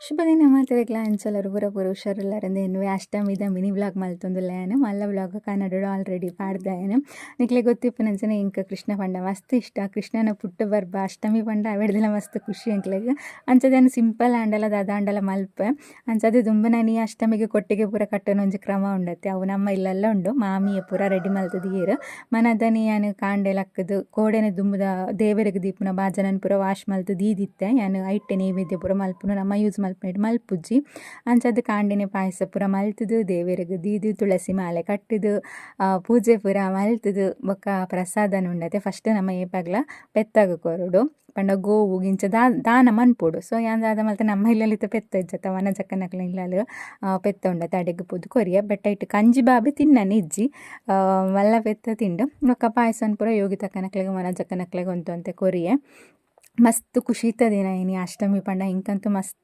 ಶುಭ ದಿನ ಮಾತೆರೆಗ್ಲ. ಅಂಚಲರು ಪೂರ ಪೂರ ಹುಷಾರುಲ್ಲಾರಂದು ಎನ್ನುವೆ. ಅಷ್ಟಮಿದ ಮಿನಿ ವ್ಲಾಗ್ ಮಲ್ತೊಂದುಲ್ಲೆ. ಮಲ್ಲ ವ್ಲಾಗ್ ಕನ್ನಡಡು ಆಲ್ರೆಡಿ ಪಾಡ್ದಾಯನು. ನಿಕ್ಲೆ ಗೊತ್ತಿಪ್ಪುನಂಚನೆ ಎಂಕ್ ಕೃಷ್ಣ ಪಂಡ ಮಸ್ತ್ ಇಷ್ಟ. ಕೃಷ್ಣನ ಪುಟ್ಟು ಪರ್ಬ ಅಷ್ಟಮಿ ಪಂಡ ಅವೆಡ್ದಲ ಮಸ್ತ್ ಖುಷಿ ಎಂಕ್ಲೆಗ್. ಅಂಚದ ಸಿಂಪಲ್ ಆಂಡಲ ದಾದಾಂಡಲ ಮಲ್ಪೆ. ಅಂಚಾದ್ ದುಂಬುನನಿ ಅಷ್ಟಮಿಗೆ ಕೊಟ್ಟಿಗೆ ಪೂರ ಕಟ್ಟುನ ಒಂಜಿ ಕ್ರಮ ಉಂಡತ್ತೆ, ಅವು ನಮ್ಮ ಇಲ್ಲಲ್ಲ ಉಂಡು. ಮಾಮಿಯೇ ಪೂರ ರೆಡಿ ಮಲ್ತುದೀಯೆರ್. ಮನದನಿ ಯಾನ್ ಕಾಂಡೆ ಲಕ್ಕುದು ಕೋಡೆನೆ ದುಂಬುದ ದೇವೆರೆಗ್ ದೀಪುನ ಬಾಜನನ್ ಪೂರ ವಾಶ್ ಮಲ್ತ್ ದೀದಿತ್ತೆ ಯಾನ್. ಐಟೆ ನೈವೇದ್ಯ ಪೂರ ಮಲ್ಪುನು ನಮ್ಮ ಯೂಸ್ ಮಲ್ಪುನೆಟ್ ಮಲ್ಪುಜಿ. ಅಂಚಾದ್ ಕಾಂಡೆನೆ ಪಾಯಸ ಪೂರ ಮಲ್ತುದು ದೇವೆರೆಗ್ ದೀದು ತುಳಸಿ ಮಾಲೆ ಕಟ್ಟುದು ಪೂಜೆ ಪೂರ ಮಲ್ತುದು ಬೊಕ್ಕ ಪ್ರಸಾದನ ಉಂಡತೆ. ಫಸ್ಟ್ ನಮ್ಮ ಏಪಾಗ್ಲ ಪೆತ್ತಾಗ ಕೊರೊಡು ಪಂಡ ಗೋವು ಇಂಚ ದಾನ ಮನ್ಪೊಡು. ಸೊ ಯಾನ್ ದಾದ ಮಲ್ತೆ, ನಮ್ಮ ಇಲ್ಲಲ್ ಪೆತ್ತ ಇಜ್ಜತ್ತ, ವನಜಕ್ಕನಕ್ಲೆನ ಇಲ್ಲಲ್ ಪೆತ್ತ ಉಂಡತೆ, ಅಡೆಗ್ ಪೋದು ಕೊರಿಯ. ಬಟ್ ಐಟ್ ಕಂಜಿ ಬಾಬೆ ತಿನ್ನನೆ ಇಜ್ಜಿ, ಮಲ್ಲ ಪೆತ್ತ ತಿಂಡು. ಬೊಕ್ಕ ಪಾಯಸನ್ ಪೂರ ಯೋಗಿತಕ್ಕನಕ್ಲೆಗ್ ವನಜಕ್ಕನಕ್ಲೆಗ್ ಒಂತೆ ಒಂತೆ ಕೊರಿಯೆ. ಮಸ್ತ್ ಖುಷಿತ ದಿನ ಇನಿ ಅಷ್ಟಮಿ ಪಂಡ ಎಂಕಂತೂ ಮಸ್ತ್.